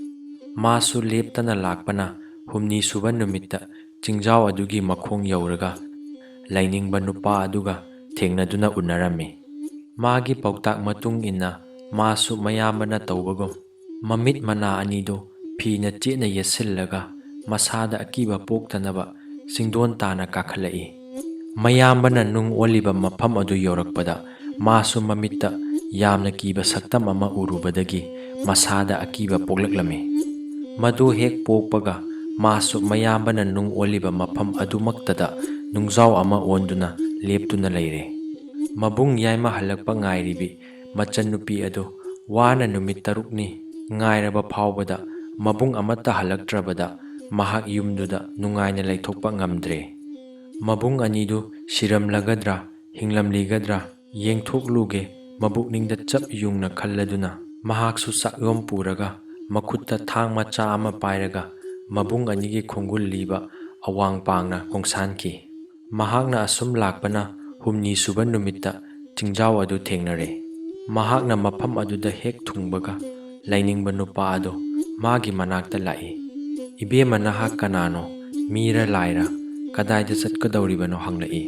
ꯃꯥꯁꯨ ꯂꯦꯞꯇꯅ ꯂꯥꯛꯄꯅ ꯍꯨꯝꯅꯤ ꯁꯨꯕ ꯅꯨꯃꯤꯠꯇ ꯆꯤꯡꯖꯥꯎ ꯑꯗꯨꯒꯤ ꯃꯈꯣꯡ ꯌꯧꯔꯒ ꯂꯥꯏꯅꯤꯡꯕ ꯅꯨꯄꯥ ꯑꯗꯨꯒ ꯊꯦꯡꯅꯗꯨꯅ ꯎꯅꯔꯝꯃꯤ꯫ ꯃꯥꯒꯤ ꯄꯥꯎꯇꯥꯛ ꯃꯇꯨꯡ ꯏꯟꯅ ꯃꯥꯁꯨ ꯃꯌꯥꯝꯕꯅ ꯇꯧꯕꯒꯨꯝ ꯃꯃꯤꯠ ꯃꯅꯥ ꯑꯅꯤꯗꯨ ꯐꯤꯅ ꯆꯦꯠꯅ ꯌꯦꯠꯁꯤꯜꯂꯒ ꯃꯁꯥꯗ ꯑꯀꯤꯕ ꯄꯣꯛꯇꯅꯕ ꯆꯤꯡꯗꯣꯟ ꯇꯥꯅ ꯀꯥꯈꯠꯂꯛꯏ꯫ ꯃꯌꯥꯝꯕꯅ ꯅꯨꯡ ꯑꯣꯜꯂꯤꯕ ꯃꯐꯝ ꯑꯗꯨ ꯌꯧꯔꯛꯄꯗ ꯃꯥꯁꯨ ꯃꯃꯤꯠꯇ ꯌꯥꯝꯅ ꯀꯤꯕ ꯁꯛꯇꯝ ꯑꯃ ꯎꯔꯨꯕꯗꯒꯤ ꯃꯁꯥꯗ ꯑꯀꯤꯕ ꯄꯣꯛꯂꯛꯂꯝꯃꯤ꯫ ꯃꯗꯨ ꯍꯦꯛ ꯄꯣꯛꯄꯒ ꯃꯥꯁꯨ ꯃꯌꯥꯝꯕꯅ ꯅꯨꯡ ꯑꯣꯜꯂꯤꯕ ꯃꯐꯝ ꯑꯗꯨꯃꯛꯇꯗ ꯅꯨꯡꯖꯥꯎ ꯑꯃ ꯑꯣꯟꯗꯨꯅ ꯂꯦꯞꯇꯨꯅ ꯂꯩꯔꯦ꯫ ꯃꯕꯨꯡ ꯌꯥꯏꯃ ꯍꯜꯂꯛꯄ ꯉꯥꯏꯔꯤꯕꯤ ꯃꯆꯟꯅꯨꯄꯤ ꯑꯗꯨ ꯋꯥꯅ ꯅꯨꯃꯤꯠ ꯇꯔꯨꯛꯅꯤ ꯉꯥꯏꯔꯕ ꯐꯥꯎꯕꯗ ꯃꯕꯨꯡ ꯑꯃꯠꯇ ꯍꯜꯂꯛꯇ꯭ꯔꯕꯗ ꯃꯍꯥꯛ ꯌꯨꯝꯗꯨꯗ ꯅꯨꯡꯉꯥꯏꯅ ꯂꯩꯊꯣꯛꯄ ꯉꯝꯗ꯭ꯔꯦ꯫ ꯃꯕꯨꯡ ꯑꯅꯤꯗꯨ ꯁꯤꯔꯝꯂꯒꯗ꯭ꯔꯥ, ꯍꯤꯡꯂꯝꯂꯤꯒꯗ꯭ꯔꯥ ꯌꯦꯡꯊꯣꯛꯂꯨꯒꯦ ꯃꯕꯨꯛꯅꯤꯡꯗ ꯆꯞ ꯌꯨꯡꯅ ꯈꯜꯂꯗꯨꯅ ꯃꯍꯥꯛꯁꯨ ꯆꯥꯛꯌꯣꯝ ꯄꯨꯔꯒ ꯃꯈꯨꯠꯇ ꯊꯥꯡ ꯃꯆꯥ ꯑꯃ ꯄꯥꯏꯔꯒ ꯃꯕꯨꯡ ꯑꯅꯤꯒꯤ ꯈꯣꯡꯒꯨꯜ ꯂꯤꯕ ꯑꯋꯥꯡ ꯄꯥꯡꯅ ꯈꯣꯡꯁꯥꯟꯈꯤ꯫ ꯃꯍꯥꯛꯅ ꯑꯁꯨꯝ ꯂꯥꯛꯄꯅ ꯍꯨꯝꯅꯤ ꯁꯨꯕ ꯅꯨꯃꯤꯠꯇ ꯆꯤꯡꯖꯥꯎ ꯑꯗꯨ ꯊꯦꯡꯅꯔꯦ꯫ ꯃꯍꯥꯛꯅ ꯃꯐꯝ ꯑꯗꯨꯗ ꯍꯦꯛ ꯊꯨꯡꯕꯒ ꯂꯥꯏꯅꯤꯡꯕ ꯅꯨꯄꯥ ꯑꯗꯨ ꯃꯥꯒꯤ ꯃꯅꯥꯛꯇ ꯂꯥꯛꯏ꯫ "ꯏꯕꯦꯝꯃ, ꯅꯍꯥꯛ ꯀꯅꯥꯅꯣ? ꯃꯤꯔ ꯂꯥꯏꯔ? ꯀꯗꯥꯏꯗ ꯆꯠꯀꯗꯧꯔꯤꯕꯅꯣ?" ꯍꯪꯂꯛꯏ꯫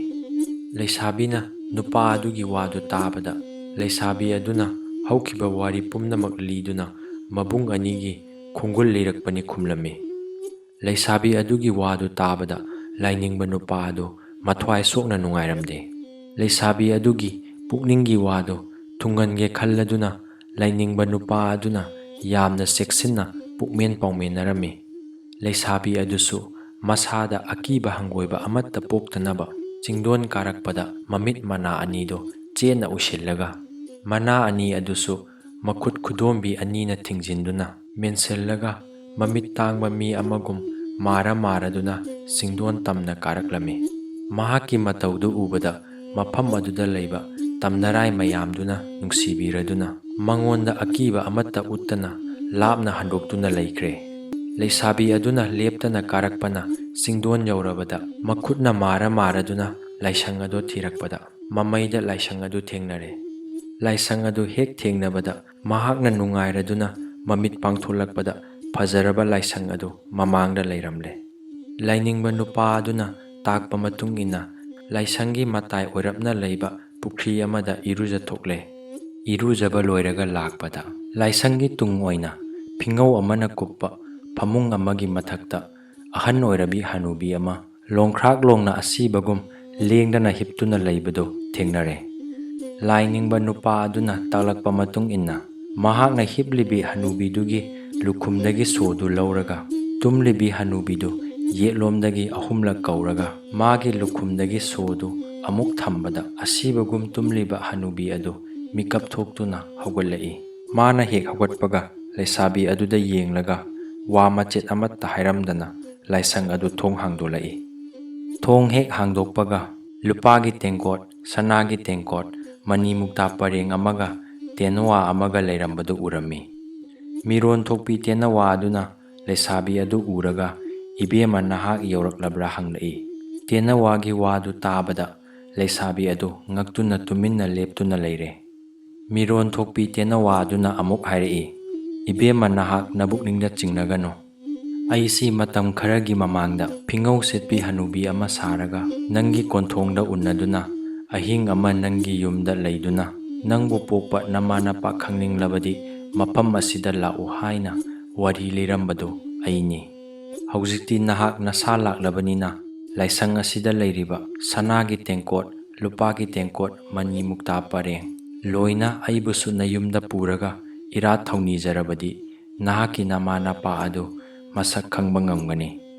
ꯂꯩꯁꯥꯕꯤꯅ ꯅꯨꯄꯥ ꯑꯗꯨꯒꯤ ꯋꯥꯗꯨ ꯇꯥꯕꯗ ꯂꯩꯁꯥꯕꯤ ꯑꯗꯨꯅ ꯍꯧꯈꯤꯕ ꯋꯥꯔꯤ ꯄꯨꯝꯅꯃꯛ ꯂꯤꯗꯨꯅ ꯃꯕꯨꯡ ꯑꯅꯤꯒꯤ ꯈꯣꯡꯒꯨꯜ ꯂꯤꯔꯛꯄꯅꯤ ꯈꯨꯝꯂꯝꯃꯤ꯫ ꯂꯩꯁꯥꯕꯤ ꯑꯗꯨꯒꯤ ꯋꯥꯗꯨ ꯇꯥꯕꯗ ꯂꯥꯏꯅꯤꯡꯕ ꯅꯨꯄꯥ ꯑꯗꯨ ꯃꯊ꯭ꯋꯥꯏ ꯁꯣꯛꯅ ꯅꯨꯡꯉꯥꯏꯔꯝꯗꯦ꯫ ꯂꯩꯁꯥꯕꯤ ꯑꯗꯨꯒꯤ ꯄꯨꯛꯅꯤꯡꯒꯤ ꯋꯥꯗꯨ ꯊꯨꯡꯍꯟꯒꯦ ꯈꯜꯂꯗꯨꯅ ꯂꯥꯏꯅꯤꯡꯕ ꯅꯨꯄꯥ ꯑꯗꯨꯅ ꯌꯥꯝꯅ ꯆꯦꯛꯁꯤꯟꯅ ꯄꯨꯛꯃꯦꯟ ꯄꯥꯎꯃꯦꯟꯅꯔꯝꯃꯤ꯫ ꯂꯩꯁꯥꯕꯤ ꯑꯗꯨꯁꯨ ꯃꯁꯥꯗ ꯑꯀꯤꯕ ꯍꯪꯒꯣꯏꯕ ꯑꯃꯠꯇ ꯄꯣꯛꯇꯅꯕ ꯆꯤꯡꯗꯣꯟ ꯀꯥꯔꯛꯄꯗ ꯃꯃꯤꯠ ꯃꯅꯥ ꯑꯅꯤꯗꯨ ꯆꯦꯠꯅ ꯎꯏꯁꯤꯜꯂꯒ, ꯃꯅꯥ ꯑꯅꯤ ꯑꯗꯨꯁꯨ ꯃꯈꯨꯠ ꯈꯨꯗꯣꯝꯕꯤ ꯑꯅꯤꯅ ꯊꯤꯡꯖꯤꯟꯗꯨꯅ, ꯃꯦꯟꯁꯤꯜꯂꯒ, ꯃꯃꯤꯠ ꯇꯥꯡꯕ ꯃꯤ ꯑꯃꯒꯨꯝ ꯃꯥꯔ ꯃꯥꯔꯗꯨꯅ ꯆꯤꯡꯗꯣꯟ ꯇꯝꯅ ꯀꯥꯔꯛꯂꯝꯃꯤ꯫ ꯃꯍꯥꯛꯀꯤ ꯃꯇꯧꯗꯨ ꯎꯕꯗ ꯃꯐꯝ ꯑꯗꯨꯗ ꯂꯩꯕ ꯇꯝꯅꯔꯥꯏ ꯃꯌꯥꯝꯗꯨꯅ ꯅꯨꯡꯁꯤꯕꯤꯔꯗꯨꯅ, ꯃꯉꯣꯟꯗ ꯑꯀꯤꯕ ꯑꯃꯠꯇ ꯎꯠꯇꯅ ꯂꯥꯞꯅ ꯍꯟꯗꯣꯛꯇꯨꯅ ꯂꯩꯈ꯭ꯔꯦ꯫ ꯂꯩꯁꯥꯕꯤ ꯑꯗꯨꯅ ꯂꯦꯞꯇꯅ ꯀꯥꯔꯛꯄꯅ ꯆꯤꯡꯗꯣꯟ ꯌꯧꯔꯕꯗ ꯃꯈꯨꯠꯅ ꯃꯥꯔ ꯃꯥꯔꯗꯨꯅ ꯂꯥꯏꯁꯪ ꯑꯗꯨ ꯊꯤꯔꯛꯄꯗ ꯃꯃꯩꯗ ꯂꯥꯏꯁꯪ ꯑꯗꯨ ꯊꯦꯡꯅꯔꯦ꯫ ꯂꯥꯏꯁꯪ ꯑꯗꯨ ꯍꯦꯛ ꯊꯦꯡꯅꯕꯗ ꯃꯍꯥꯛꯅ ꯅꯨꯡꯉꯥꯏꯔꯗꯨꯅ ꯃꯃꯤꯠ ꯄꯥꯡꯊꯣꯛꯂꯛꯄꯗ ꯐꯖꯔꯕ ꯂꯥꯏꯁꯪ ꯑꯗꯨ ꯃꯃꯥꯡꯗ ꯂꯩꯔꯝꯂꯦ꯫ ꯂꯥꯏꯅꯤꯡꯕ ꯅꯨꯄꯥ ꯑꯗꯨꯅ ꯇꯥꯛꯄ ꯃꯇꯨꯡ ꯏꯟꯅ ꯂꯥꯏꯁꯪꯒꯤ ꯃꯇꯥꯏ ꯑꯣꯏꯔꯞꯅ ꯂꯩꯕ ꯄꯨꯈ꯭ꯔꯤ ꯑꯃꯗ ꯏꯔꯨꯖꯊꯣꯛꯂꯦ꯫ ꯏꯔꯨꯖꯕ ꯂꯣꯏꯔꯒ ꯂꯥꯛꯄꯗ ꯂꯥꯏꯁꯪꯒꯤ ꯇꯨꯡ ꯑꯣꯏꯅ ꯐꯤꯉꯧ ꯑꯃꯅ ꯀꯨꯞꯄ ꯐꯃꯨꯡ ꯑꯃꯒꯤ ꯃꯊꯛꯇ ꯑꯍꯟ ꯑꯣꯏꯔꯕꯤ ꯍꯅꯨꯕꯤ ꯑꯃ ꯂꯣꯡꯈ꯭ꯔꯥꯛ ꯂꯣꯡꯅ ꯑꯁꯤꯕꯒꯨꯝ ꯂꯦꯡꯗꯅ ꯍꯤꯞꯇꯨꯅ ꯂꯩꯕꯗꯨ ꯊꯦꯡꯅꯔꯦ꯫ ꯂꯥꯏꯅꯤꯡꯕ ꯅꯨꯄꯥ ꯑꯗꯨꯅ ꯇꯥꯛꯂꯛꯄ ꯃꯇꯨꯡ ꯏꯟꯅ ꯃꯍꯥꯛꯅ ꯍꯤꯞꯂꯤꯕꯤ ꯍꯅꯨꯕꯤꯗꯨꯒꯤ ꯂꯨꯈꯨꯝꯗꯒꯤ ꯁꯣꯗꯨ ꯂꯧꯔꯒ ꯇꯨꯝꯂꯤꯕꯤ ꯍꯅꯨꯕꯤꯗꯨ ꯌꯦꯠꯂꯣꯝꯗꯒꯤ ꯑꯍꯨꯝꯂꯛ ꯀꯧꯔꯒ ꯃꯥꯒꯤ ꯂꯨꯈꯨꯝꯗꯒꯤ ꯁꯣꯗꯨ ꯑꯃꯨꯛ ꯊꯝꯕꯗ ꯑꯁꯤꯕꯒꯨꯝ ꯇꯨꯝꯂꯤꯕ ꯍꯅꯨꯕꯤ ꯑꯗꯨ ꯃꯤꯀꯞ ꯊꯣꯛꯇꯨꯅ ꯍꯧꯒꯠꯂꯛꯏ꯫ ꯃꯥꯅ ꯍꯦꯛ ꯍꯧꯒꯠꯄꯒ ꯂꯩꯁꯥꯕꯤ ꯑꯗꯨꯗ ꯌꯦꯡꯂꯒ ꯋꯥ ꯃꯆꯦꯠ ꯑꯃꯠꯇ ꯍꯥꯏꯔꯝꯗꯅ ꯂꯥꯏꯁꯪ ꯑꯗꯨ ꯊꯣꯡ ꯍꯥꯡꯗꯣꯛꯂꯛꯏ꯫ ꯊꯣꯡ ꯍꯦꯛ ꯍꯥꯡꯗꯣꯛꯄꯒ ꯂꯨꯄꯥꯒꯤ ꯇꯦꯡꯀꯣꯠ, ꯁꯅꯥꯒꯤ ꯇꯦꯡꯀꯣꯠ, ꯃꯅꯤ ꯃꯨꯛꯇꯥ ꯄꯔꯦꯡ ꯑꯃꯒ ꯇꯦꯅꯋꯥ ꯑꯃꯒ ꯂꯩꯔꯝꯕꯗꯨ ꯎꯔꯝꯃꯤ꯫ ꯃꯤꯔꯣꯟ ꯊꯣꯛꯄꯤ ꯇꯦꯅꯋꯥ ꯑꯗꯨꯅ ꯂꯩꯁꯥꯕꯤ ꯑꯗꯨ ꯎꯔꯒ, "ꯏꯕꯦꯝꯃ, ꯅꯍꯥꯛ ꯌꯧꯔꯛꯂꯕ꯭ꯔꯥ?" ꯍꯪꯂꯛꯏ꯫ ꯇꯦꯅꯋꯥꯒꯤ ꯋꯥꯗꯨ ꯇꯥꯕꯗ ꯂꯩꯁꯥꯕꯤ ꯑꯗꯨ ꯉꯛꯇꯨꯅ ꯇꯨꯃꯤꯟꯅ ꯂꯦꯞꯇꯨꯅ ꯂꯩꯔꯦ꯫ ꯃꯤꯔꯣꯟ ꯊꯣꯛꯄꯤ ꯇꯦꯅꯋꯥ ꯑꯗꯨꯅ ꯑꯃꯨꯛ ꯍꯥꯏꯔꯛꯏ, "ꯏꯕꯦꯝꯃ, ꯅꯍꯥꯛ ꯅꯕꯨꯛꯅꯤꯡꯗ ꯆꯤꯡꯅꯒꯅꯨ꯫ ꯑꯩꯁꯤ ꯃꯇꯝ ꯈꯔꯒꯤ ꯃꯃꯥꯡꯗ ꯐꯤꯉꯧ ꯁꯦꯠꯄꯤ ꯍꯅꯨꯕꯤ ꯑꯃ ꯁꯥꯔꯒ ꯅꯪꯒꯤ ꯀꯣꯟꯊꯣꯡꯗ ꯎꯅꯗꯨꯅ ꯑꯍꯤꯡ ꯑꯃ ꯅꯪꯒꯤ ꯌꯨꯝꯗ ꯂꯩꯗꯨꯅ ꯅꯪꯕꯨ ꯄꯣꯛꯄ ꯅꯃꯥ ꯅꯄꯥ ꯈꯪꯅꯤꯡꯂꯕꯗꯤ ꯃꯐꯝ ꯑꯁꯤꯗ ꯂꯥꯛꯎ ꯍꯥꯏꯅ ꯋꯥꯔꯤ ꯂꯤꯔꯝꯕꯗꯨ ꯑꯩꯅꯤ꯫ ꯍꯧꯖꯤꯛꯇꯤ ꯅꯍꯥꯛ ꯅꯁꯥ ꯂꯥꯛꯂꯕꯅꯤꯅ ꯂꯥꯏꯁꯪ ꯑꯁꯤꯗ ꯂꯩꯔꯤꯕ ꯁꯅꯥꯒꯤ ꯇꯦꯡꯀꯣꯠ, ꯂꯨꯄꯥꯒꯤ ꯇꯦꯡꯀꯣꯠ, ꯃꯅꯤ ꯃꯨꯛꯇꯥ ꯄꯔꯦꯡ ꯂꯣꯏꯅ ꯑꯩꯕꯨꯁꯨ ꯅꯌꯨꯝꯗ ꯄꯨꯔꯒ ꯏꯔꯥꯠ ꯊꯧꯅꯤꯖꯔꯕꯗꯤ ꯅꯍꯥꯛꯀꯤ ꯅꯃꯥ ꯅꯄꯥ ꯑꯗꯨ ꯃꯁꯛ ꯈꯪꯕ ꯉꯝꯒꯅꯤ꯫